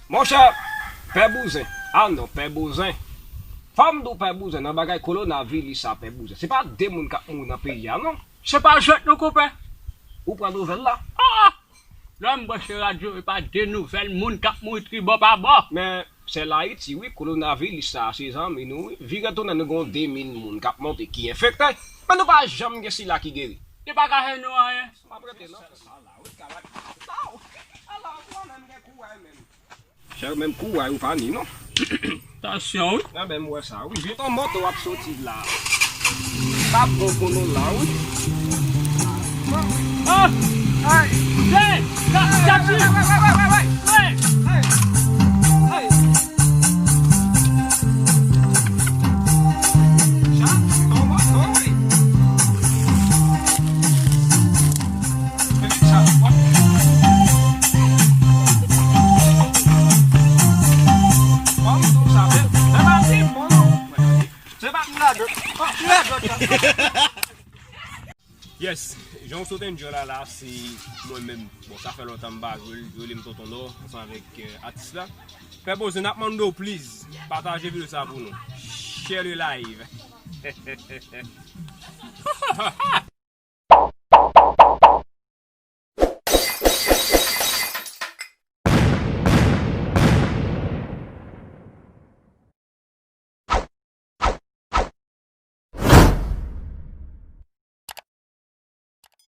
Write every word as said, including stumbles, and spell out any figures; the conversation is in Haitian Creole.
Monchè, Pè Bouzen. Ah non, Pè Bouzen. Fò m di w, Pè Bouzen, nan bagay kolonaviris sa, Pè Bouzen, se pa de moun k ap mouri nan peyi a, non. Se pa jwèt non, konpè. Ou pran nouvèl la? Ah! Lè m branche radyo, e pa de nouvèl moun k ap mouri tribò pa bò. Men, sèl Ayiti, wi, kolonaviris sa, se zanmi nou, wi. Vire tounen, nou gen de mil moun k ap monte ki enfekte. Men nou pa janm gen sila ki geri. Li pa ka fè nou anyen. M ap rete nan fè sa la, wi, kamarad. Ala, ala, ou menm gen kouraj menm. Chè, menm kouraj ou pa ni, non. Tansyon, wi. Nan menm wè sa, wi. Jeton moto w ap soti la. Pa bon pou nou la, wi. Ah! Hey! Hey! Sa, sa, sa, hey! Hey! Sa, ton moto, wi. Yes, jan w sot enjoy la, la, se mwen menm. Bon, sa fè lontan m pa jwe l, yo rele m Tonton Nò, ansanm avèk, euh, atis la. Pè Bouzen, n ap mande w, please, pataje videyo sa pou nou. Share the live.